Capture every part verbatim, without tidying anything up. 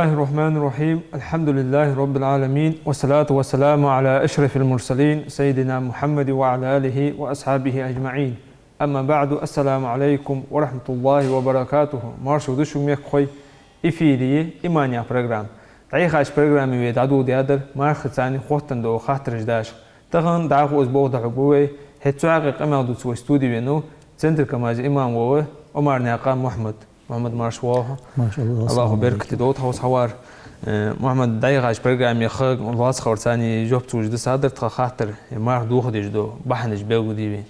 بسم الله الرحمن الرحيم. الحمد لله رب العالمين، والصلاة والسلام على أشرف المرسلين سيدنا محمد وعلى آله وأصحابه أجمعين. أما بعد، السلام عليكم ورحمة الله وبركاته. Маршал да шуга, мехкахой. Эфире я «Иман» яха программа. ДӀаяхача программе вай дӀадоладаьдар мархаца хоттаденна дола хаттараш дашха. Тахан дӀахо из болх дӀахьоргба вай, хӀаьта цу хьакъехьа къамаьл дувца вай студе венав Центр-КамАЗа имам вола Ӏумарнаькъан Мухьмад. Мухьмад, марша воагӀалва. Маршал, АллахӀа беркате долда хьо хьавар. Э, Мухьмад, дӀаяхача программе хьа лоаца хиларца жоп луш да са дар тха хаттара, э, марха дохадеш дола бахьанаш белгалде вайна.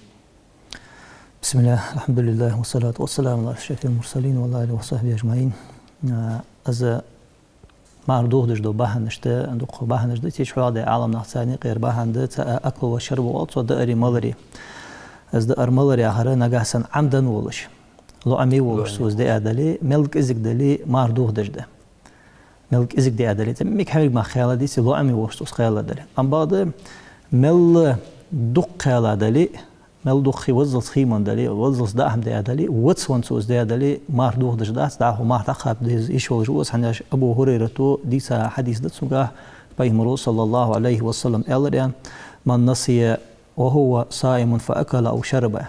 بسم الله، الحمد لله، والصلاة والسلام على أشرف المرسلين وعلى آله وصحبه أجمعين. А, из марха дохадеш дола бахьанаш да, дукха бахьанаш да, цу чу хьоахадаь Ӏаламнах царна юкъера бахьан да, цаӀ а аклу ва шарбу оал цох, даари малари. Из даар малар яхар нагахьа санна Ӏамдан волаш, лоӀаме волаш цо из даь дале, мел кӀезига дале, марха дохадеш да. Мел кӀезига даь дале, цхьа мег хьамиг мах кхаьла дийци, лоӀаме волаш цо из кхаьла дале. Амма бакъда мел дукха кхаьла дале, мел дукха везалца хий менна дале, везалца даа хӀама даь дале, вац ван цо из даь дале, марха дохадеш дац, дӀахо марха дӀакхаба деза йиш йолаш ва из, хӀана аьлча Абу ХӀурайрата дийца хьадис да цунгахь, Пайхамара, صلى الله عليه وسلم, аьлар аьнна: من نسي وهو صائم فأكل أو شرب.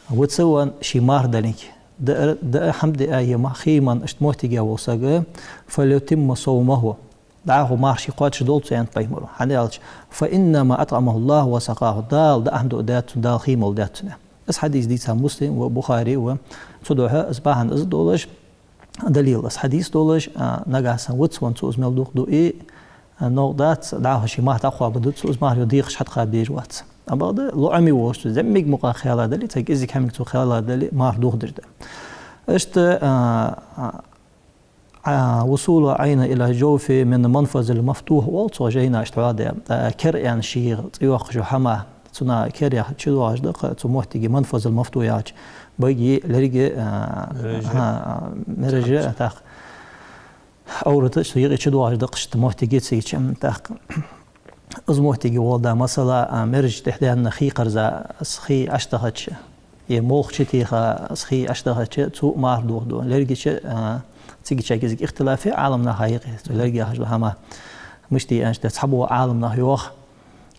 Вац ван ше марха далинге, даа, даа хӀама диа е мах хий менна иштта моттиге вола саг, فليتم صومه. ДӀахо марха ший кхоачашдолда цо, аьннад Пайхамара. ХӀана аьлча: فإنما أطعمه الله وسقاه. Дала даа хӀама дуадаьд цунна, Дала хий малдаьд цунна. Из хьадис дийца Муслим ва, Бухари ва. Цудухьа из бахьан из долаш, далил из хьадис долаш, а, нагахьа санна вац ван цо из мел дохаду, а, новкъа дац, дӀахо ший марха дӀакхоабаргда цо, из марха юха декхаш хьатӀакхаба дезаш вац. Амма бакъда лоӀаме волаш цо, зӀамига мукъагӀа кхаьла дале, цхьа кӀезига хӀамиг цо кхаьла дале, марха дохадеш да. Иштта, а, а, а, وصول العين إلى الجوف من المنفذ المفتوح оал цох жайна иштта хьоахадаь, а, кер аьнна шийга цӀи йоаккхаш йола хӀама, цунах кер яха чудоагӀаш да-кх цу моттиге, منفذ المفتوح яхача, баги, лерги, а, мераж, а, мераж, а, тӀаккха Ӏоврата цу юкъе чудоагӀаш да-кх иштта моттиге цига чу, тӀаккха. Из моттиге вола да, масала, а, мераж тӀехдаьнна хий кхарза, из хий Ӏочудахача, е молха чутеха, из хий Ӏочудахача, цу марха дохаду. Лергача, а, цига чу кӀезига ихтилаф я Ӏаламнаха юкъе, цу лерга яхаш дола хӀама. Мишта я аьнна, цхьабола Ӏаламнах йоах,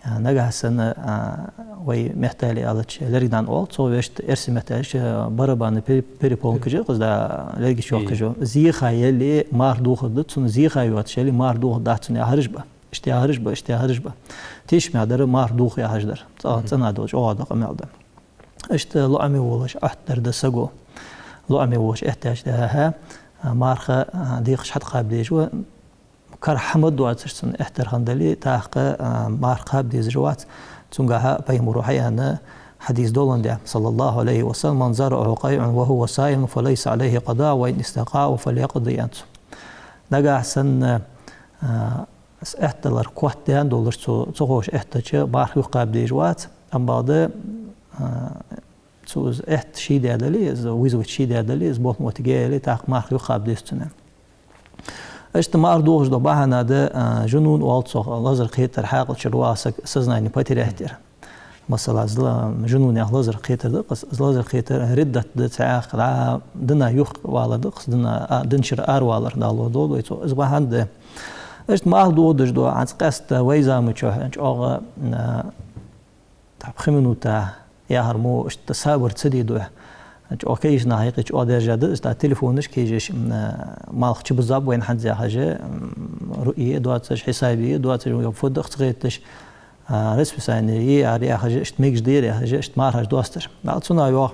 а, нагахьа санна, а, вай меттала аьлча, лергдан оал цох, вешта эрсий меттала аьлча, барабанный пере-, перепонка жа, кхаза да лерга чу йоаккхаш йола. Зеха яле марха дохаргда цунна, зеха йоацаш яле марха дохаргдац цунна яхараш ба. Иштта яхараш ба, иштта яхараш ба. Тешаме дар марха доха яхаш дар. ЦӀа-, цӀена дола, чӀоагӀа дола къамаьл да. Иштта лоӀаме волаш Ӏоттадар да саго. ЛоӀаме волаш Ӏоттадаьча тӀехьагӀа, а, марха, а, декхаш хьатӀакхаба дезаш ва, кара хӀама доацаш цунна Ӏоттар хинна дале, тӀаккха, а, марха кхаба дезаш вац. Цунгахьа Пайхамара хьааьнна хьадис доландаь, صلى الله عليه وسلم: من ضرعه قيء وهو صائم فليس عليه قضاء وإن استقاء فليقض, аьннад цо. Нагахьа санна, а, из Ӏотталар котдаьнна долаш цо, ца ховш Ӏоттача, марха юхакхаба дезаш вац, амма бакъда, а, цо из Ӏотта ше даь дале, из вызвать ше даь дале, из болхло тӀа яле, тӀаккха марха юхакхаба деза цунна. Иштта марха дохаш дола бахьан да, а, жунун оал цох, лазар кхетар, хьаькъал чура вагӀа саг, сознание потерять яр. Масала, зла-, жунун яха лазар кхетар да-кх из, из лазар кхетар риддат да, цхьаькха дӀа дина юхавалар да-кх из, дина, а, дина чура аравалар, Дала лорадолда вай цох, из бахьан да. Иштта марха дохадеш дола, хӀанз къаьстта вай заман чухь чӀоагӀа, а, тӀаккха пхи минута яхар мо, иштта сабар ца де духьа, чӀоагӀа кагийча наха юкъе чӀоагӀа даьржа да из, тӀаккха телефонаш кагийча, м, а, малх чубузаб вайна хӀанз яхаш, м, руӀе доацаш, хьисабе доацаш, фу да-кх ца хеташ, а, расписание е яр яхаш, иштта мегаш да ер яхаш, иштта мархаш доасташ. Дала цунах йоах.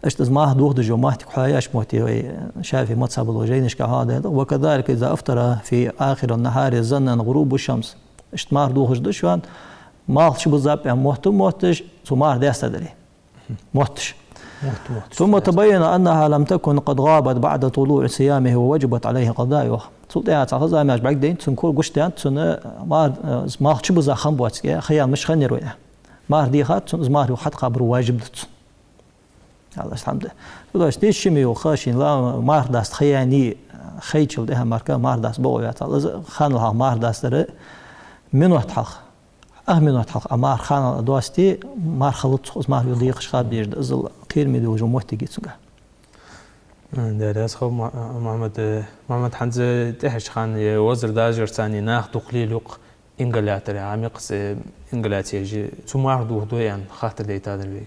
Иштта из марха дохадеш йола моттиг хьоаяьча моттиге вай ШафиӀий мазхӀаб бола жайнашка хьоахадаьд: وكذلك إذا أفطر في آخر النهار ظنا غروب الشمس. Иштта марха дохаш да шоана, малх чубузаб аьнна мотт а мотташ, цо марха даьста дале. Мотташ. Мотт, мотт. ثم تبين أنها لم تكن قد غابت بعد طلوع صيامه ووجبت عليه القضاء, йоах. Цул тӀехьагӀа цхьа хоза замеш бӀаргадайнад цунна, кор гучадаьннад цунна, мар-, э, малх чубуза хиннабоацилга, ха яьнна мишта хиннаяр вайна. Марха дехад цунна, из марха юха хьатӀакхабар важиб да цунна. Аллахӏ хьамда. Цудухьа тешаме йола ха шийна ла-, марха даста ха яьннай, хайчул тӀехьа мара марха даста бокъо яц. Из ханал хьалха марха дастара минот хьалха, ах минот хьалха а марха ханал доасте, марха хилац цох, из марха юха декхаш кхаба дезаш да, иззал кхераме долаш йола моттиг я цунгахь. Даьра раьза хилва, Ма-, Мухьаммад, э, Мухьаммад, хӀанз тӀехьарча хана, э, озар дажарца нах дукха лелаю-кх ингалятор, а мекхаца, э, ингаляци еш, цу марха дохадой аьнна хаттар дайтадар вайга.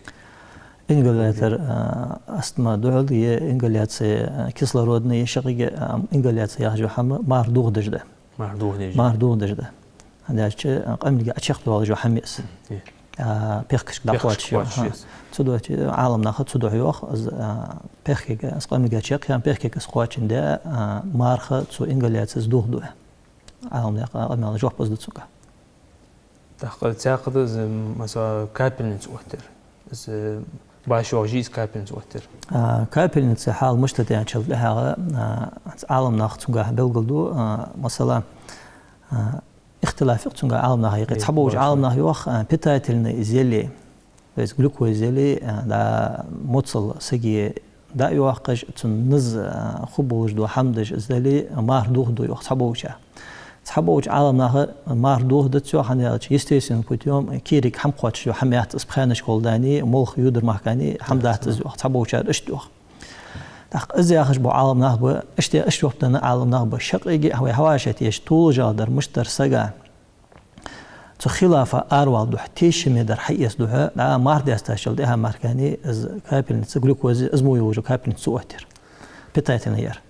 Ингалятор, а, астма духьал, е ингаляци, а, кислородни, е шаккхе, а, ингаляци яхаш йола хӀама марха дохадеш да. Марха дохадеш. Марха дохадеш да. ХӀана аьлча, а, къамилга чакхдоалаш йола хӀама я из. Е. А, пехкашка дӀакхоачаш йола. Пехкашка кхоачаш я из. Цудухьа Ӏаламнаха цудухьа йоах, из, а, пехкага, из къамилга чакхъяьнна, пехкага из кхоачашдаь, а, марха цу ингаляцес дохаду. Ӏаламнаьха къамаьла жоп из да цунга. ТӀаккха цхьаькха да из, масала, капельница оттаяр. Из башох жиз капельница оттаяр. А, капельница хьал мишта да аьнначул тӀехьагӀа, а, Ӏаламнаха цунгахьа белгалду, а, масала, а, ихтилаф я-кх цунгахьа Ӏаламнаха юкъе. Е, цхьаболча башох. Ӏаламнаха йоах, а, питательные изделия, то есть глюкоза изделия, а, да, моцал сага дӀа а йоаккхаш, цун низ, а, хургболаш дола хӀама деш, из дале, марха дохаду йоах цхьаболчар. Цхьаболча Ӏаламнаха марха дохадац йоах, хӀана аьлча естественным путём кийрага хӀама кхоачаш йола хӀама яц из, пхаьнашка гӀолла дани, молха йодар мехкани хӀама дац из йоах, цхьаболчар иштта йоах. ТӀаккха из яхаш бола Ӏаламнах ба, иштта, иштта жоп денна Ӏаламнах ба, шаккхе а вай хьавӀашагӀтеша толашагӀа дар мишта дар сага. Цу хилафа аравала духьа, тешаме дар хьаэца духьа, дӀа марха даьстачул тӀехьа мара-кх из капельница, глюкоза, из мо йолаш йола капельница цу оттаяр. Питательная яр.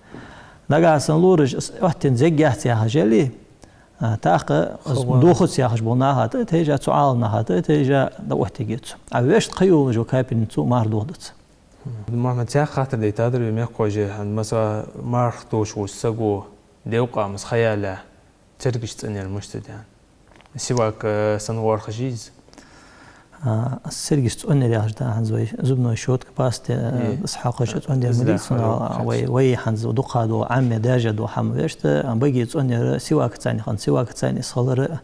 Нагахьа санна лораша из оттаде зеггяц яхаш яле, а, тӀаккха из дохац яхаш бола наха тӀа тайжа, цу Ӏаламнаха тӀа тайжа, дӀаоттаергья цо. А вешта кхы йолаш йола капельница цу марха дохадац. Мухьаммад, цхьаькха хаттар дайтадар вай мехкахоша, хӀанз, масала, марха дохаш волча саго делкъа ламаз ха ялале, цергаш цӀенъяр мишта да аьнна. Сивак, э, санна гӀорхаш из. А, цергаш цӀенъяр яхаш да хӀанз вай зубной щётка, паста, э, из хьакхаш цӀенъяр ма дий, цунах вай, вай хӀанз дукха дола, Ӏамме даьша дола хӀама вешта, а, баге цӀенъяр сивакаца хинна, сивакаца из хилар,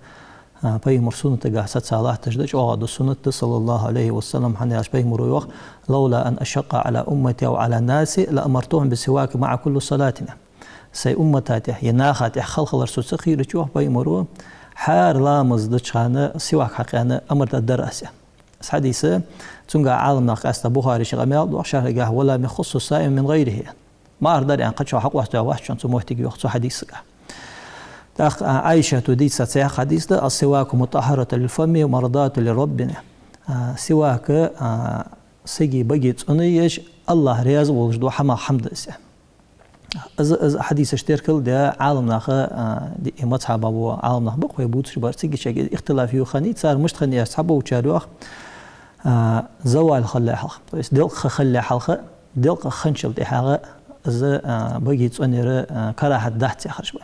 а, пайхамара суннатагахьа сацалахьташ да, чӀоагӀа дола суннат да, саллаллахӀу Ӏалайхи ва саллам, хӀана аьлча пайхамара йоах: «لولا أن أشق على أمتي أو على الناس لأمرتهم بالسواك مع كل صلاة». Сай уммата тӀа е наха тӀа хала хилар со ца кхийрача, йоах пайхамара, хӀара ламаз деча хана сивак хьакхаьна амар дергдар аз. Из хьадис, цунга Ӏаламнаха къаьстта Бухаре ший къамаьл доагӀа шархьагахьа: «ولم يخص الصائم من غيره». Марха дар аьнна кхычоа хьакъоастадаь вац шоана цу моттиге, йоах, цу хьадисага. ТӀаккха, а, Ӏайшата дийца цхьаькха хьадис да: «السواك مطهرة للفم ومرضاة للرب». А, сивак, а, сага баге цӀенъеш, АллахӀ раьза волаш дола хӀама, хӀама да из. Из, из хьадисаш теркалдаь Ӏаламнаха, а, ди-, мазхӀаба бола Ӏаламнах ба-кх вай бувцаш бар, цига чакхе ихтилаф ювхани, цар мишта хиннай, цхьаболчар йоах, а, завал хилале хьалха, то есть делкъа ха хилале хьалха, делкъа ха хинначул тӀехьагӀа из, а, баге цӀенъяр, а, карахьат дац яхараш ба.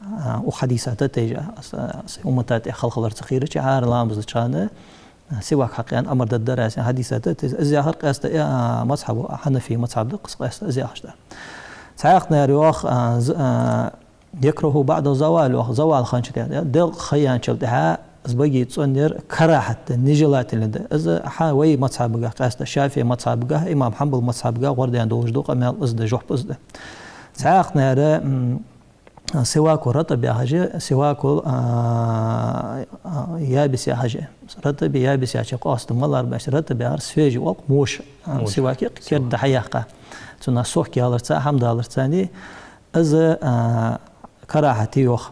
А, укх хьадиса тӀа тайжа, аз, аз уммата тӀа хала хилар ца кхийрача, хӀара ламаз деча хана, а, сивак хьакхаьна амар дергдар аз, хьадиса тӀа тайжа. Из яхар къаьстта, а, мазхӀаб, хьанафий мазхӀаб да-кх из, къаьстта из яхаш дар. Цхьаькханахьар йоах, а, з-, а, «يكره بعد الزوال», йоах, завал хинначул тӀехьа, делкъа ха яьнначул тӀехьа из баге цӀенъяр карахьат да, нежелательно да. Из хьа-, вай мазхӀабагахьа, къаьстта ШафиӀий мазхӀабагахьа, имам Хьанбал мазхӀабагахьа гӀордаьнна долаш дола къамаьл из да, жоп из да. Цхьаькханахьар, м, «سواك رطب» яхаш я, «سواك، а, а, يابس» яхаш я. РатӀаб, ябис яхача къоастам ма ларбац. РатӀаб яхар свежий оал-кх, моша. А, моша. Сивак я-кх, керда хьаяьккха. Цунах сок яларца, хӀама даларца ни, из, а, карахьат я йоах.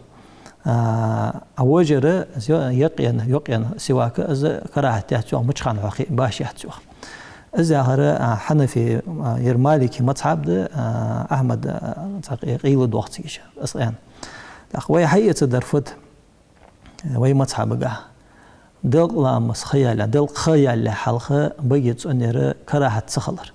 А, а вожар, из йо-, йокъаенна, йокъаенна сивак, из карахьат яц йоах, мича хана хьокхе а башха яц йоах. Из яхар, а, хьанафий, а, ер маликий мазхӀаб да, а, Ахьмад, а, цхьа къи-, къайла доагӀа цига из къаьна. ТӀаккха вай хьаэцаргдар фуд, вай мазхӀабагахьа? Делкъа ламаз ха ялале, делкъа ха ялале хьалха баге цӀенъяр карахьат ца хилар.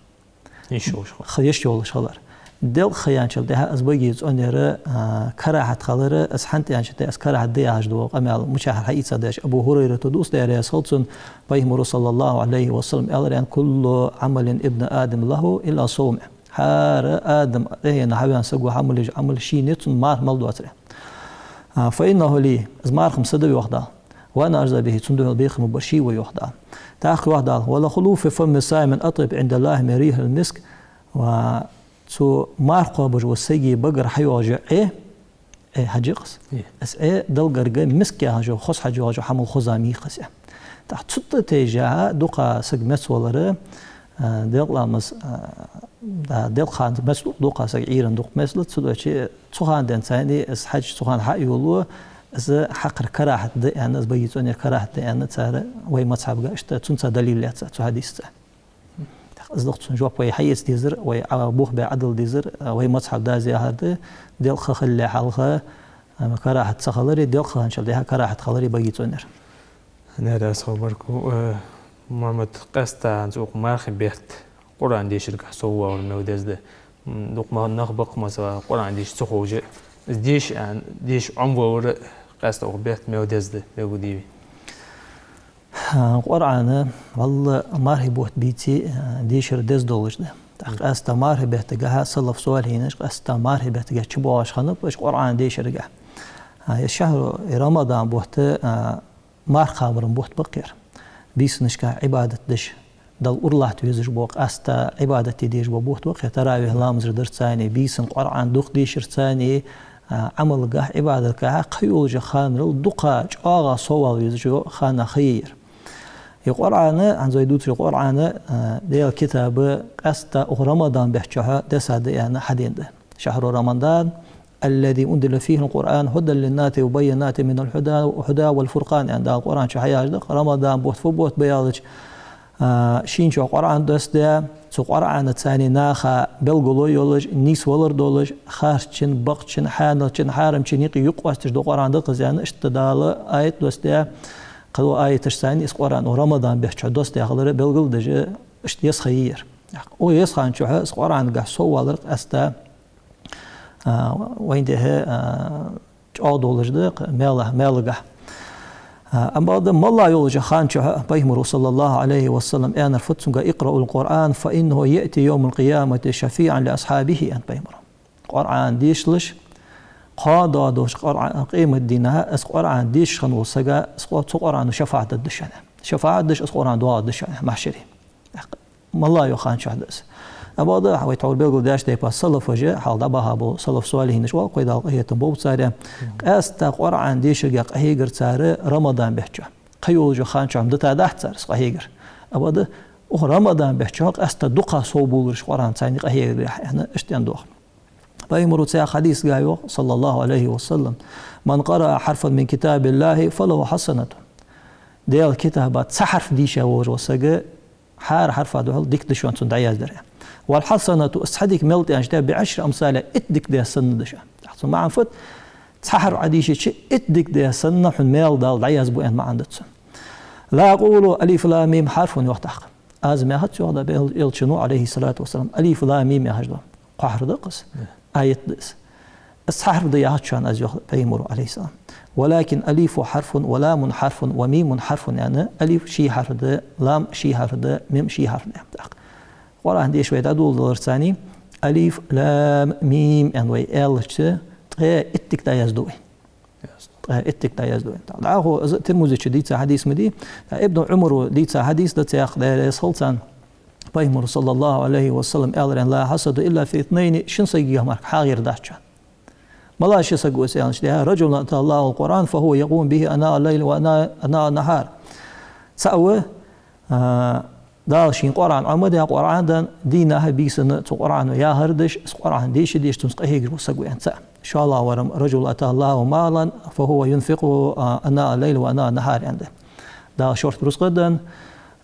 Йиш йолаш хилар. Ха йиш йолаш хилар. Делкъа ха яьнначул тӀехьа из баге цӀенъяр, а, карахьат хилар, из хӀана тӀа аьнначул тӀехьа, из карахьат да яхаш дола къамаьл мичахьара хьаийцад аьлча, Абу ХӀурайрата дувц, Даьла раьза хилва цунна, пайхамара, саллаллахӀу Ӏалайхи ва саллам, аьлар аьнна: «كل عمل ابن آدم له إلا الصوم». ХӀара Адама тӀехьенна хьаваьнна саго хьа мел еш йола Ӏамал шийна я, цунна марха мел доацар. А, «فإنه لي», из марха-м са да, йоах Дала. «وأنا أجزي به», цунна духьал бекхам бергбар ше ва, йоах Дала. ТӀаккха йоах Дала: «ولخلوف فم الصائم أطيب عند الله من ريح المسك». Ва цу марха кхоабаш волча сага багара хьайоагӀаш йола Ӏе, Ӏе хьажа-кх из. Е. Из Ӏе Далла гарга миск яхаш йола, хоза хьаж йоагӀаш йола хӀамал хоза ма йий-кх из. ТӀаккха цу тӀа тайжа дукха саг мецвалар, А, делкъа ламаз, а, да, делкъа хана мел дукха да саг Ӏуйрийна дукха мел да, цудухьа цу хана денз царна из хьаж цу хана хьайолалу, из хьакхар карахьат да аьнна, из бага цӀенъяр карахьат да аьнна цар вай мазхьабага, иштта цунца далил лаьцад цу хьадисаца. ТӀаккха из да-кх цун жоп, вай хьаэца дезар, вай Ӏа-, бух бе Ӏадала дезар, а, вай мазхьаб дас яхар да, делкъа ха хилале хьалха, а, карахьат ца хилари, делкъа ха хинначул тӀехьа карахьат хилари бага цӀенъяр. Нера, аз хабарку, э, Мухьаммад, къаьстта хӀанз укх мархий бетта Къуръан дешаргахьа соввалар мел деза да. М, дукха ма-, нах ба-кх, масала, Къуръан деша ца ховш, из деша, а, деша Ӏомавалар къаьстта укх бетта мел деза да, мел гу дийви. А, Къуръан, валла, мархий бутт бийце, а, дешар деза долаш да. ТӀаккха къаьстта мархий беттагахьа салаф-солихьинаша, къаьстта мархий беттагахьа чубоагӀаш хиннаб уж Къуръан дешаргахьа. А, из шахьру, из Рамадан бутт, а, марха кхабара бутт ба-кх ер. Бийсанашка Ӏибадат деш, Далла уралатта везаш бола, къаьстта Ӏибадат де дезаш бола бутт ба-кх ер, таравихь ламазаш дарца а, бийсан Къуръан дукха дешарца а, а, Ӏамалгахьа, Ӏибадатгахьа кхыйолча ханарал дукха чӀоагӀа соввала везача хана ха я ер. Из Къуръан, хӀанз вай дувцаш дола Къуръан, а, Даьла китаб къаьстта укх Рамадан бетта чухь деса да аьнна хьадена да. شهر رمضان الذي أنزل فيه القرآن هدى للناس وبينات من الهدى، هدى والفرقان, аьнна, Дала Къуръан чу хьаяхаш да-кх, Рамадан бутт фу бутт ба аьлча, а, шийна чухь Къуръан доссадаь, цу Къуръанаца наха белгало йолаш, нийсвалар долаш, харцачун, бакъдолчун, хьаьналчун, хьарамчун юкъе юкъ къоасташ дола Къуръан да-кх из аьнна, иштта Дала аят доссадаь, кхыдолча аяташца из Къуръан укх Рамадан бетта чухь доссадаь хилар белгалдеш, иштта еза ха я ер. Укх еза хана чухь из Къуръангахьа соввалар къаьстта а, вайна тӀехьа, а, чӀоагӀа долаш да-кх маьла-, маьлагахьа. А, амма бакъда маьлага йолча хана чухь Пайхамара, صلى الله عليه وسلم, аьннар фуд цунга: اقرؤوا القرآن فإنه يأتي يوم القيامة شفيعا لأصحابه, аьннад Пайхамара. Къуръан дешалаш, кхоана доагӀаш дола Къуръан, къематдийнахьа из Къуръан дешаш хинна вола саг, из Къу-, цу Къуръано шафаӀат дергда шоана. ШафаӀат деш из Къуръан доагӀаргда шоана махьшаре. Маьлага йолча хана чухь да из. Амма бакъда вай тхьовра белгалдаьча тайпара салафаша, хьалха дӀабаха бола салаф-солихьинаша, валлахӀи, Дала къахетам болба царех, къаьстта Къуръан дешаргахьа къахьегар цар Рамадан бетта чухь. Кхыйолча хана чухь-м дитадац цар из къахьегар. Амма бакъда укх Рамадан бетта чухь къаьстта дукха совбувлараш Къуръанаца къахьегаргахьа, аьнна, иштта аьнна доагӀа. Пайхамара цхьан хьадисагахь йоах, صلى الله عليه وسلم: من قرأ حرفا من كتاب الله فله حسنة. Даьла китаба цхьа хьарф дийша волаш вола саг, хӀара хьарфа духьал дика да шоана цунна дӀаяздаьр. والحسنة, из цхьа дика мел да аьнча, بعشر أمثالها, итт дика даь санна да шоана. ТӀаккха цун маӀан фуд? Цхьа хьарф Ӏа дийшача, итт дика даь санна хьона маьл Дала дӀаязбу аьнна маӀан да цун. لا أقول ألف لام ميم حرف, йоах тӀаккха. Аз ма яхац, йоах Даьла Элчано, عليه الصلاة والسلام, алиф, лам, мим яхаш дола кхо хьарф да-кх из. Аят да из. Из цхьа хьарф да яхац шоана аз, йоах Пайхамара, عليه السلام. ولكن ألف حرف ولام حرف وميم حرف, аьнна, алиф ший хьарф да, лам ший хьарф да, мим ший хьарф да, аьнна, тӀаккха. Къуръан деша вай дӀадоладаларца, алиф, лам, мим, аьнна, вай аьлча, ткъаь итт дика дӀаязду вайна. Ткъаь итт дика дӀаязду вайна. ДӀахо из Тирмизе чу дийца хьадис ма дий, ткъа Ибн Ӏумара дийца хьадис да цхьаькха, Даьла раьза хилва царна, Пайхамара, صلى الله عليه وسلم, аьлар: لا حسد إلا في اثنين, шин сагагахьа мара хьагӀ яр дац шоана. Малаш ши саг уж аьлча, тӀаккха: رجل آتاه الله القرآن فهو يقوم به آناء الليل وآناء، آناء النهار. ЦаӀ ва, а, Дала шийна Къуръан Ӏомадаь, Къуръан да, дийнахьа, бийсанна цу Къуръано яхар деш, из Къуръан деша-деша цунца къахьегаш вола саг ва аьнна цаӀ. ШоллагӀвар-м: رجل آتاه الله مالا فهو ينفقه، а, آناء الليل وآناء النهار, аьнна да. Дала шортта рузкъа денна,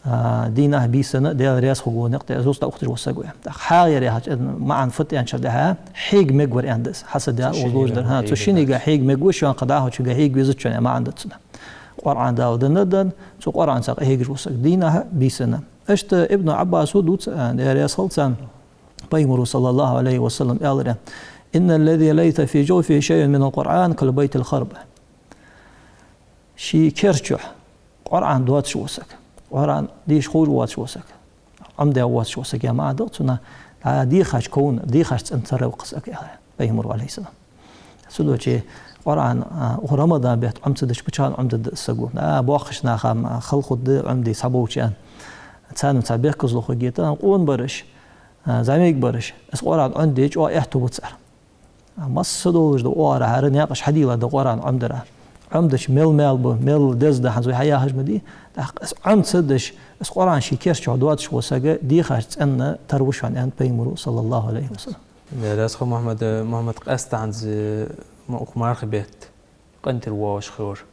а, дийнахьа, бийсанна Даьла раьза хургволча наькъа тӀа из рузкъа ухташ вола саг ва аьнна. ТӀаккха хьагӀ яр яхача маӀан фуд аьнча, тӀаккха хьега мегаргвар аьнна да из. Хьасад яр, цу шин, укхаза ловш дар, хӀа, цу шиннега хьега мегаргва шоана, кхы дӀахо чуга хьега везац шоана аьнна маӀан да цун. Къуръан Дала денна да, цу Къуръанца къахьегаш вола саг дийнахьа, бийсанна. Иштта Ибн Ӏаббаса дувц, а, Даьла раьза хилва царна, Пайхамара, صلى الله عليه وسلم, аьлар: إن الذي ليس في جوفه شيء من القرآن كالبيت الخرب. Ший кер чу Къуръан доацаш вола саг, Къуръан деша ховш воацаш вола саг, Ӏомадаь воацаш вола саг, яха маӀан да-кх цун, а, дехача ковна, дехача цӀена тара ва-кх из саг, аьлар Пайхамара, عليه السلام. Цудухьа Къуръан, а, укх Рамадан бетта Ӏома ца дича, мичахьа Ӏомадергда из саго? А, боккхийча наха-м, а, хала хургда Ӏомаде цхьаболча, аьнна. Царна-м цхьа бехказло хургья-кх, аьнна, къонабараш, а, зӀамига бараш, из Къуръан Ӏомаде чӀоагӀа аьттув ба цар. А, масса долаш да оагӀорахьара наькъаш хьадийла да Къуръан Ӏомадара. Ӏомадича мел маьл ба, мел деза да хӀанз вай хьаяхаш ма дий. ТӀаккха из Ӏомаца деш, из Къуръан ший керта чу доацаш вола саг дийхача цӀенна тара ва шоана, аьннад пайхамаро, саллаллахӀу Ӏалайхи ва саллам. Даьла раьза хилва, Мухьаммад, Мухьаммад, къаьстта хӀанз ма укх мархий бетта къинтӀера воалаш хилар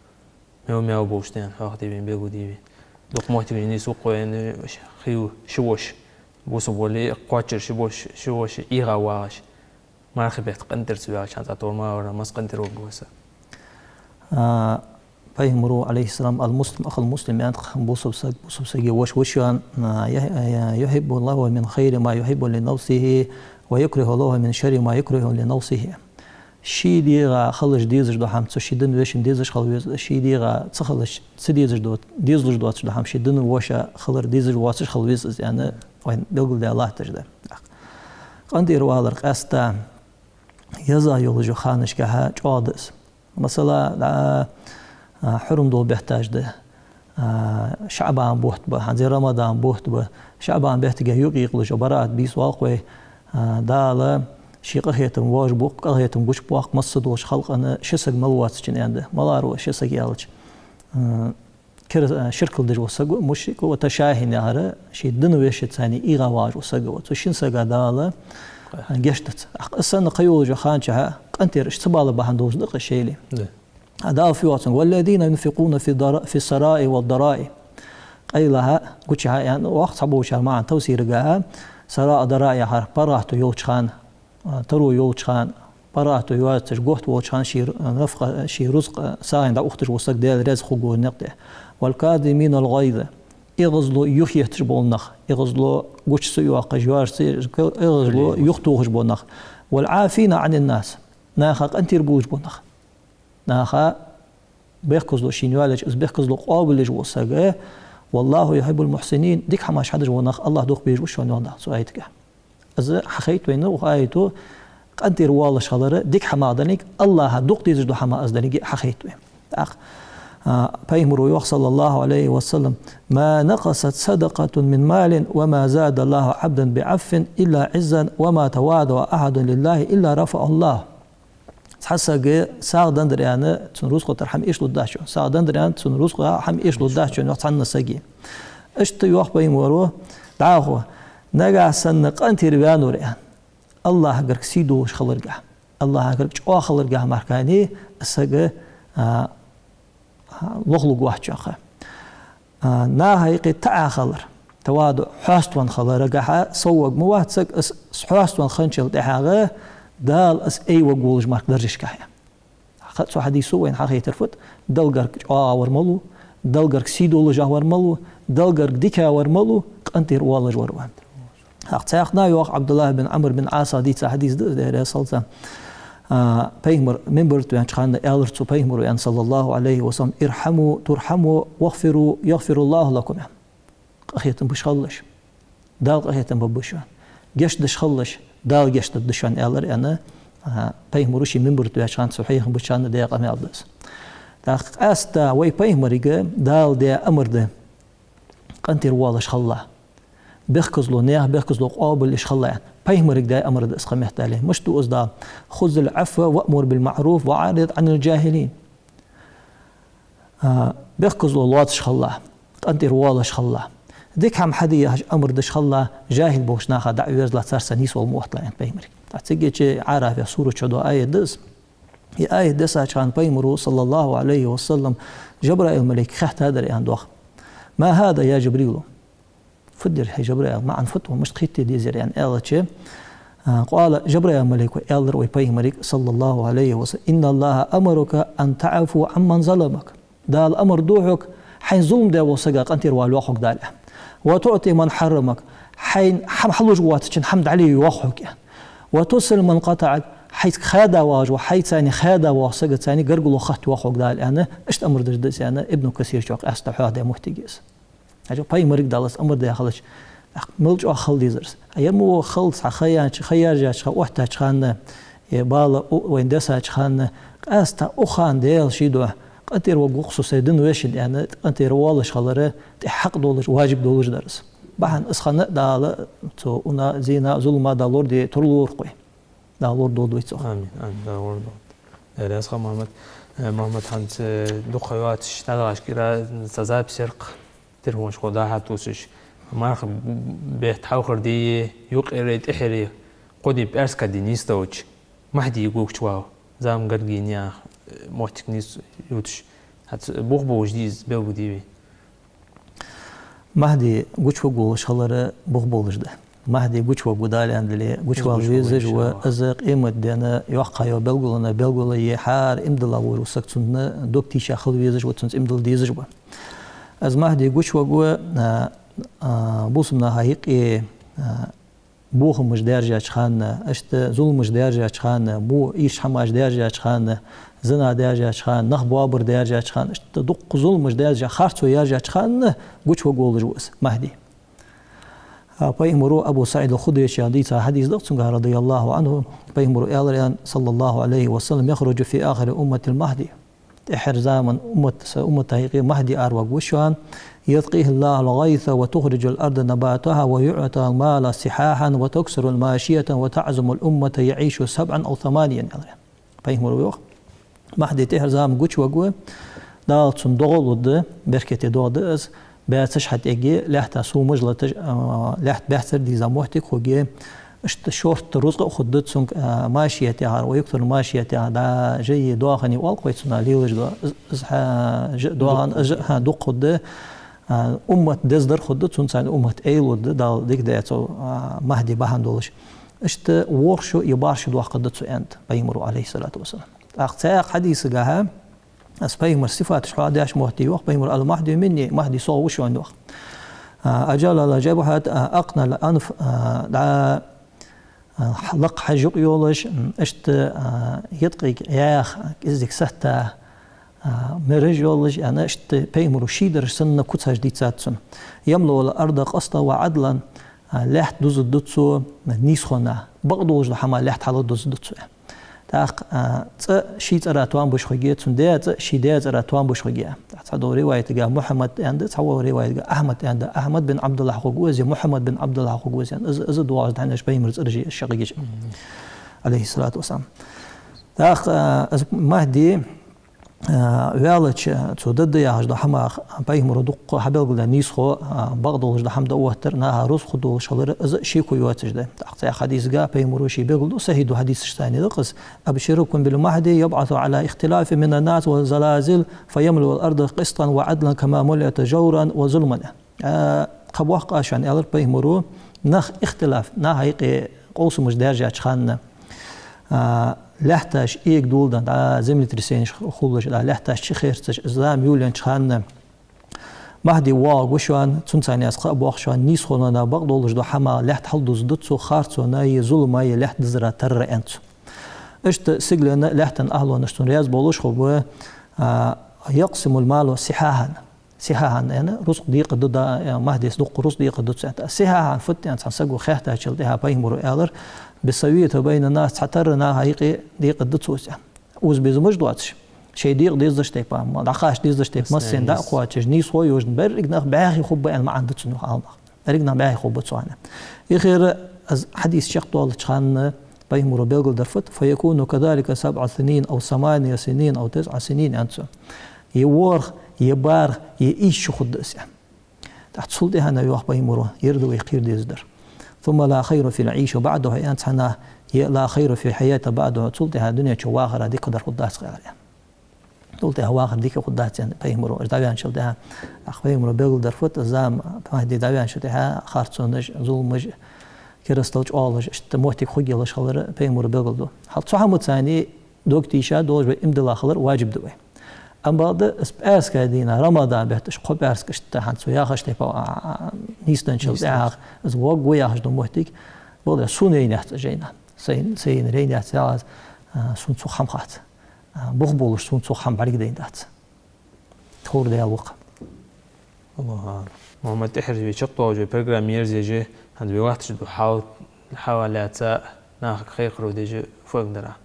мел маьл болаш да аьнна хьоахадийвена, белгалдийвена. Дукха моттиг нийса вукхо вена хилла ши воша, бусалба вале а кхоачара ши воша, ши воша эгӀа вагӀаш. Мархий бетта къинтӀера ца ваьлча хӀанз тӀатовр ма вар, масса къинтӀера варгва из. А, пайхамаро, Ӏалайхи ссалам, المسلم أخو المسلم, аьннад, бусалба саг бусалба сага воша ва шоана, а, يح-، يحب له من خير ما يحب لنفسه ويكره له من شر ما يكره لنفسه. Ший дегӀа хилар дезаш дола хӀама цу ший дина вешийна дезаш хила веза, ший дегӀа ца хилар, ца дезаш дола, дезалуш доацаш дола хӀама ший дина воша хилар дезаш воацаш хила веза из, аьнна, вайна белгалдаь латташ да. КъинтӀера валар къаьстта еза йолаш йолча ханашка чӀоагӀа да из. Масала, а, а, хьурма дола бетташ да. А, ШаӀбан бутт ба, хӀанз ер Рамадан бутт ба. ШаӀбан беттага юкъе йийкъалуш бараат бийса воалл вай. А, Дала ший къахетам вожабоаккх, къахетам гучабоаккх массадолча халкъа, ши саг мел воацачоа, аьннад. Малар ва ши саг аьлча, а, кер-, а, ширк деш вола саг ва, мушрик ва, ташахьин яхар, ший дина вешийца эгӀа вагӀаш вола саг ва. Цу шин сага Дала, а, гешт дац. ТӀаккха из санна кхы йолаш йолча хана чухь къинтӀера уж ца бала бахьан долаш да-кх шоайла. Да. А Дала фу йоах цунга: والذين ينفقون في الضر-، في السراء والضراء. КъайлагӀа, гучахьа, аьнна, воккха цхьаболчар маӀан тафсирагахьа, сараъ, дараъ яхар паргӀато йолча хана, а, таро йолча хана, паргӀато йоацаш, готта волча хана ший р-, нафакъа, ший рузкъа сагӀийна дӀаухийташ вола саг Даьла раьза хургва никъ тӀа. والكاظمين الغيظ. ЭгӀазло юхаетташ бола нах, эгӀазло гуча ца йоаккхаш, йоаржа ца еш, эгӀазло юхатохаш бола нах. والعافين عن الناس. Наха къинтӀера болаш бола нах. Наха бехказло шийна йоалаеча, из бехказло къоабалъеш вола саг, والله يحب المحسنين, дика хӀамаш хьадеш вола нах АллахӀ дукха безаш ва шоана, йоах Дала цу аятагахь. Из хьахайт вайна укх аято къинтӀера воалаш хилар дика хӀамах далниг, АллахӀа дукха дезаш дола хӀамах из далниг хьахайт вайна. ТӀаккха, а, пайхамаро йоах, саллаллахӀу Ӏалайхи ва саллам: ما نقصت صدقة من مال وما زاد الله عبدا بعفو إلا عزا وما تواضع أحد لله إلا رفعه الله. Цхьа саг сагӀа деннадар аьнна, цун рузкъа тӀара хӀама эшалургдац шоана. СагӀа деннадар аьнна, цун рузкъа хӀама эшалургдац шоана, йоах, цхьанне сага. Иштта йоах пайхамаро, дӀахо, нагахьа санна къинтӀера ваьннавар аьнна, АллахӀагара сий долаш хиларгахьа, АллахӀагара чӀоагӀа хиларгахьа мара кхы а саг, а, а, лохлургвац шоана. А, наха юкъе таӀа хилар, таваду, хьоаставенна хиларагахьа совварг ма вац саг, из хьоаставенна хинначул тӀехьагӀа Дала из айваргволаш мара даржашка хье. Ха-, цу хьадисо вайна хьахайтар фуд: Далла гарга чӀоагӀа вар малув, Далла гарга сий долаш вар малув, Далла гарга дика вар малув, къинтӀера воалаш вар ва. ХӀаьта цхьаькха а йоах, ӀабдуллахӀ бин Ӏамр бин Ӏаса дийца хьадис да из, Даьла раьза хилва цунна. А, пайхамар минбар тӀа ваьннача хана аьлар цу пайхамаро, аьнна, саллаллахӀу Ӏалайхи ва саллам: ارحموا ترحموا واغفروا يغفر الله لكم. Къахетам беш хилалаш, Дала къахетам бергба шоана. Гешт деш хилалаш, Дала гешт дергда шоана, аьлар, аьнна, а, пайхамаро ший минбар тӀа ваьннача хана цу хьехам беча хана даь къамаьл да из. ТӀаккха къаьстта вай пайхамарга Дала даь амар да: къинтӀера воалаш хилалахь. Бехказло, наьха бехказло къоабалъеш хилалахь. Пайхамарга даь амар да из, кхы меттел. Мишта ду из Дала: خذ العفو وأمر بالمعروف وأعرض عن الجاهلين. А, бехказло лоацаш хилалахь, къинтӀера воалаш хилалахь. Дика хӀама хьаде яхаш амар деш хилалахь, жахӀил болча наха дӀа а везалахь, царца нийсвала ма отталахь, аьннад пайхамарга. ТӀаккха цига Ӏарафа сурат чу дола аят да из. Из аят дессача хана пайхамаро, саллаллахӀу Ӏалайхи ва саллам, Жабраил малайкага хаьттадар, аьнна, йоах: ما هذا يا جبريل؟ Фуд ер, хӀай Жабраил, маӀан фуд, мишта кхетаде дезар, аьнна, аьлча, а, къала, Жабраил малайко аьлар вай пайхамарга, саллаллахӀу Ӏалайхи ва саллам: إن الله أمرك أن تعفو عمن ظلمك. Дала амар ду хьога, хьайна зулам даь волча сага къинтӀера вала, йоах хьога Дала. وتعطي من حرمك. Хьайна хӀама хьалуш воацачоа хӀама дӀале, йоах хьога. وتصل من قطعك. Хьайца хаьда вагӀаш вола, хьайца хаьда воагӀача сага гаргало хатта, йоах хьога Дала, аьнна, иштта амар деш да из, аьнна, Ибн Касира чу къаьстта хьоахадаь моттиг я из. Хьажал, пайхамарга Дала из амар даь хилча, мел чӀоагӀа хала дезар из. Ер мо хала цхьа ха яьннача, ха яьржача, ха оттача хана, е бала у-, вайна дессача хана, къаьстта укх хана Даьла ший духьа къинтӀера варгва-кх со сай дина вешийна, аьнна, къинтӀера воалаш хилар тӀехьа хьакъ долаш, важиб долаш дар из. Бахьан из хинна Дала цу уна, зина, зулама Дала лораде тарлур-кх вай. Дала лорадолда вай цох. Амин, амин, Дала лорадолда. Э, раьза хилва, Мухьаммад. Э, Мухьаммад, хӀанз, э, дукха ха йоацаш, дӀадахача кӀира цхьа запись яр-кх, телефонаш хьо дӀа-хьа тувсаш. Марха бетта хьалхара дийнахьеи, юкъерчареи, тӀехьареи кхо ди пӀаьраска ди нийсденнача, Махьди гучавоал, зама гарга яь, э, моттиг нийсъюташ. ХӀанз бух болаш дий из, белгалдий вай? Махьди гучаваргволаш хилар бух болаш да. Махьди гучаваргва, Дала аьннадале, гучавала везаш ва, из къематдийнахьа йоккха йола белгало, белгало я, хӀара иман дилла вола саг цунна дог тийша хила везаш ва, цунца иман дилла дезаш ва. Из Махьди гучаваргва, а, а, бусалба наха юкъе, а, бохамаш даьржача хана, иштта зуламаш даьржача хана, во ийрча хӀамаш даьржача хана, зина даьржача хана, нах боабар даьржача хана, иштта дукха зуламаш даьржа, харцо яьржача хана гучаваргволаш ва из Махьди. А, Пайхамара, Абу СаӀид ал-Худрийс дийца хьадис да-кх цунгара, رضي الله عنه, Пайхамара аьлар, аьнна, صلى الله عليه وسلم: «يخرج في آخر أمتي المهدي». ТӀеххьара заман уммат, са уммата юкъе Махьди араваргва шоана. «يسقيه الله الغيث وتخرج الأرض نباتها ويعطي المال سحاحا وتكثر الماشية وتعظم الأمة يعيش سبعا أو ثمانيا», аьлар. Пайхамара йоах: Махьди тӀеххьара заман гучаваргва, Дала цунна догӀа лургда, беркате догӀа да из, баьцаш хьатӀаергья, лаьтта сомаш латаш, а, лаьтта баьццара дийза моттиг хургья, иштта шортта рузкъа а хургда цунга, а, машият яхар, ويكثر الماشية яхар, да, жайи доахани оал-кх вай цунах, лелаш дола, из, из хьа, жа, доахан, из жа, хьа, дукха хургда, а, уммат дездар хургда, цунца цхьана уммат эйлургда, Дала дика даь цо, а, Махьди бахьан долаш. Иштта ворхӀ шу е бархӀ шу доаккхаргда цо, аьннад Пайхамара, عليه الصلاة والسلام. ТӀаккха цхьаькха хьадисагахьа, из Пайхамара сифаташ хьоахадеш моттиг йоах Пайхамара: «المهدي مني», Махьди сох ва шоана, йоах. А, «أجل الجبهة، а, أقنى الأنف», а, да, а, лакха хьаж юкъ йолаш, м, иштта, а, йиткъиг яьха, кӀезига сатта, а, мераж йолаш, аьнна, иштта Пайхамара шийдараш санна куц хьаж дийцад цунна. «يملأ الأرض قسطا وعدلا», а, лаьтта дузаргда цо нийсхонах, бакъдолаш дола хӀамах лаьтта хьалдузаргда цо. ТӀаккха, а, цӀа ший цӀерах тоам беш хургья, цун даь цӀа ший даь цӀерах тоам беш хургья. ТӀаккха цхьадолча риваятагахьа Мухьаммад аьннад, цхьаволча риваятагахьа Ахьмад аьннад, Ахьмад бин Ӏабдуллахь хургва из, е Мухьаммад бин Ӏабдуллахь хургва из, аьнна, из, из доагӀаш да хьона уж Пайхамара цӀераш шаккхе гича. عليه الصلاة والسلام. ТӀаккха, а, из Махьди, а, ваьлча, цо дергда яхаш дола хӀамах Пайхамара дукха хьабелгалдаь нийсхо, а, бакъдолаш дола хӀама да оттар, наха рузкъа хургдолаш хилар, из шеко йоацаш да. ТӀаккха цхьаькха хьадисагахьа Пайхамара ше белгалду, сахьихь дола хьадисаш тӀа да-кх из: «أبشركم بالمهدي يبعث على اختلاف من الناس والزلازل فيملأ الأرض قسطا وعدلا كما ملئت جورا وظلما». А, кхаъ боаккх аз шоана, аьлар Пайхамара, нах ихтилаф, наха юкъе къовсамаш даьржача хана, а, лаьтташ эгадоладенна, а, землетрясенеш хулаш, а, лаьтташ чухерцаш, зама йолаеннача хана Махьди воагӀаргва шоана, цунца цхьана аз кхаъ боаккх шоана, нийсхонах, бакъдолаш дола хӀамах лаьтта хьалдузаргда цо, харцонах е зуламах е лаьтта дизарах тарра, аьннад цо. Иштта сигален а лаьттан ахӀлонаш цунна раьза болаш хургба, а, «يقسم المال سحاحا». Сихьахьан, аьнна, рузкъа декъаргда, да, э, Махьдис дукха рузкъа декъаргда цо, аьнна. Сихьахьан фуд, аьнна, цхьан саго хаьттачул тӀехьагӀа Пайхамара аьлар: «بالسوية بين الناس», цхьатарра наха юкъе декъаргда цо из, аьнна. Укхаза безамаш доацаш, шоай декъа дезаш тайпа, ма, дӀакхача дезаш тайпа, массане дӀа а кхоачаш, нийсхо а йолаш, берригаш нах бӀаьхий хургба, аьнна, маӀан да цун, йоах Ӏаламнаха. Берригаш нах бӀаьхий хургба цо, аьнна. Ихир аз хьадис чакхдоалача хана Пайхамара белгалдаьр фуд: «فيكون كذلك سبع سنين أو ثمان سنين أو تسع سنين», аьннад цо. Е ворхӀ, е бархӀ, е ийс шу хургда из, аьнна. ТӀаккха цул тӀехьагӀа, йоах Пайхамара, ер да вай кхера дезаш дар. «ثم لا خير في العيش بعده», аьнна, цхьаннахьа, е «لا خير في الحياة بعده», цул тӀехьагӀа дунен чу вахар дикадар хургдац-кх, аьлар, аьнна. Цул тӀехьагӀа вахар дика хургдац, аьннад Пайхамара, уж дӀаваьнначул тӀехьагӀа. ТӀаккха Пайхамара белгалдаьр фуд, зама Махьди дӀаваьнначул тӀехьагӀа харцонаш, зуламаш, керастал чӀоагӀлуш, иштта моттиг хургйолаш хилар Пайхамара белгалду. Хьал цу хӀамаца цхьана дог тийша долаш вай иман дилла хилар важиб да вай. Амма бакъда, из пӀаьраска дийнахьа, Рамадан бетта, уж кхо пӀаьраска, иштта хӀанз цо яхаш тайпа, а, а, нийсденначул тӀехьагӀа, из воагӀаргва яхаш дола моттиг, бакъда, сона яйнаяц из жайна. Сайна, сайна яйнаяц, яхаш, а, сона цох хӀама хац. А, бух болаш сона цох хӀама бӀаргадайна дац. Тховра Даьла ва-кх. Аллаху акбар. Мухьаммад, тӀеххьара вай чакхдоалаш йола программа ерзаеш я, хӀанз вай латташ дола хьал, хьала лаьца, нахага хайр-харцо деш, фу эгадара?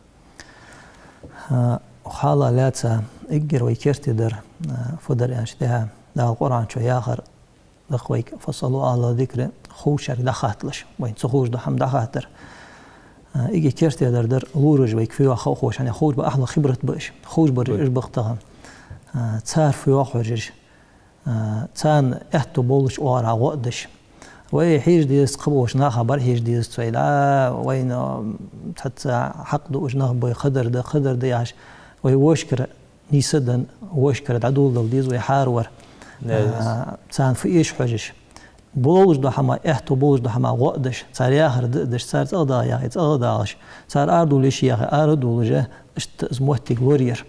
А, хьала лаьца эггара вай керте дар, а, фу дар аьнна тӀехьа, Дала Къуръан чу яхар да-кх вайга: «فاسألوا أهل الذكر», ховчарга дӀахатталаш, вайна ца ховш дола хӀама дӀахаттар. А, иге керттера дар дар лораш вайга фу йоах ховш, хӀана аьлча ховш ба ахьла хибрат ба уж, ховш бар уж бакъ тахан. А, цар фу йоах хьожаш. А, царна аьттув болаш оагӀорахьа гӀо а деш. Вай хьежа дезац, кхыболча наха бӀарахьежа дезац вай, да, вайна цхьацца хьакъ дуаш нах ба, кхыдар да, кхыдар да яхаш, вай вошкара нийса даь, вошкара дӀадоладала деза вай хӀаравар. Да, а, царна фу эш хьожаш. Болаш дола хӀама, аьттув болаш дола хӀама гӀо а деш, цар яхар да а деш, цар цӀагӀа дагӀа яхе, цӀагӀа дагӀаш, цар арадовла йиш я яхе, ара а довлаш, иштта из моттиг лораяр.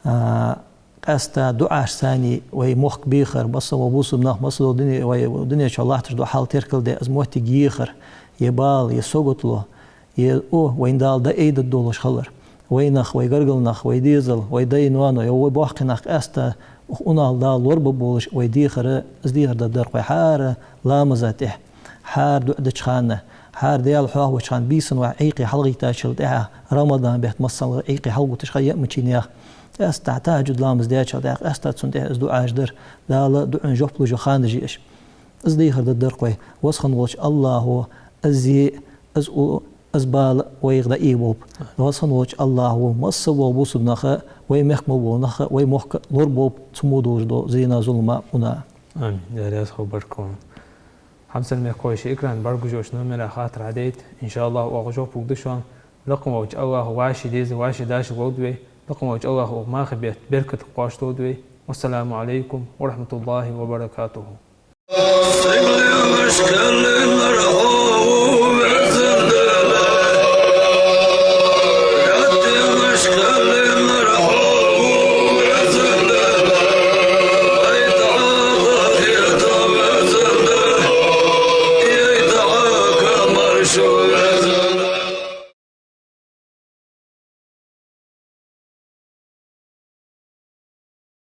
А, къаьстта дуӀаш санна вай мохк бехар, масса вола бусалба нах, масса дола дуне, вай дунен чу латташ дола хьал теркалде, из моттиг ехар, е бала, е саготло, е, о, вайна Дала дӀаайдергдолаш хилар. Вай нах, вай гаргара нах, вай дезал, вай дай-ноаной, е вай боккхий нах къаьстта укх унахал Дала лорабергболаш вай дехар, из дехар дергдар-кх вай хӀара ламаза тӀехьа, хӀара дуӀа деча хана, хӀара Даьла хьоахавеча хана, бийсан вай Ӏийкхе хьалгӀайттачул тӀехьагӀа, Рамадан бетта массанахьа Ӏийкхе хьалгӀоттача ха яа мичинех, къаьстта тӀахьажжуд ламаз даьчул тӀехьагӀа, къаьстта цунна тӀехьа из дуӀаш дар, Дала дуӀан жоп луш йола ханаш я уж. Из дехар дергдар-кх вай. Веза хинна волча АллахӀа из зе, из у, из бала вайх дӀаэцаргболба. Веза хинна волча АллахӀа масса вола бусалба наха, вай мехка мел бола наха, вай мохк лораболба цу мо долаш дола зена, зулама, уна. Амин. Даьла раьза хилва, баркал. Хьамсара мехкахой, шоай экрана бӀаргагуш йолча номера хаттар хьадайта. ИншааллахӀ, оаха жоп лургда шоана. Лакха волча АллахӀа вӀаший деза, вӀаший дешаш ловргда вай. Лакха волча АллахӀа укх мархий бетта беркат кхоачашдолда вай. Вассаламу Ӏалайкум ва рахьматуллахӀи ва баракатухӀ.